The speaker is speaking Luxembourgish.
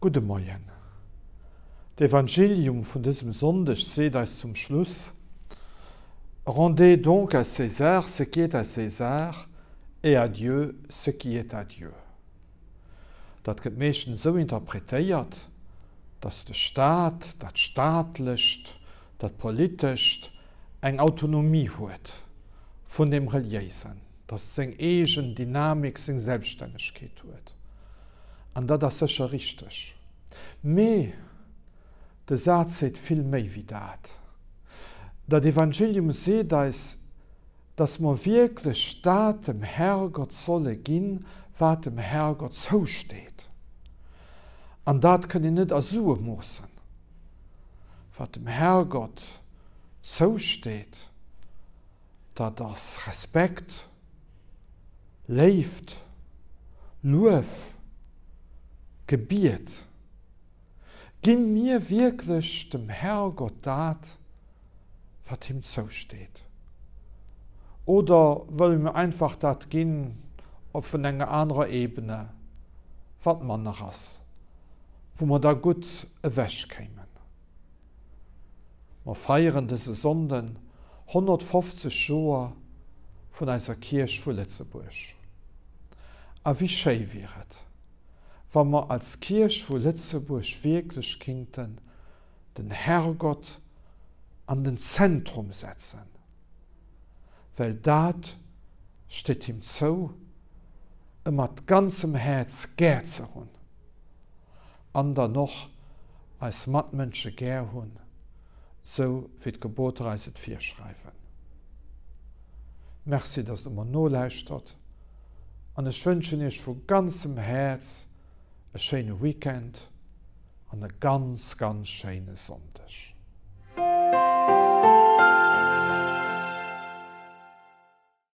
Gudde Moien. D'Evangelium vun dësem Sonndeg seet eis zum Schluss, Rendez donc à César ce qui est à César et à Dieu ce qui est à Dieu. Dat gëtt meeschtens esou interpretéiert, datt de Staat, dat Staatlecht, dat Politescht eng Autonomie huet vun deem Reliéisen, datt et seng eegen Dynamik, seng Selbststännegkeet huet. An dat ass sécher richteg. Mee de Saz seet vill méi wéi dat. Dat Evangelium seet eis, dass mer wierklech dat dem Herrgott solle ginn, wat dem Herrgott zousteet. An dat kënn een net a Sue moossen. Wat dem Herrgott zousteet, dat ass Respekt, Léift, Luef, Gebiet. Gi mir wierklech dem Herrgott dat, wat him zousteet? Oder wëlle mir einfach dat ginn op vun enger anerer Ebene, wat manner ass, wou mer da gutt ewechkéimen? Mer feieren dëse Sonnden 150 Joer vun eiser Kierch vu Lëtzebuerg. A wéi schéi wier et, wa mer als Kierch vu Lëtzebuerg wierklech kinnten den Herrgott an den Zentrum setzen, well dat steet him zou, e mat ganzem Häerz gär ze hunn an dann och eis Matmënsche gär hunn, sou wéi d'Geboter eis et virschreiwen. Merci, dass der mer nolauschtert an ech wënschen iech vu ganzem Häerz e schéine Weekend an e ganz, ganz schéine Sonndeg.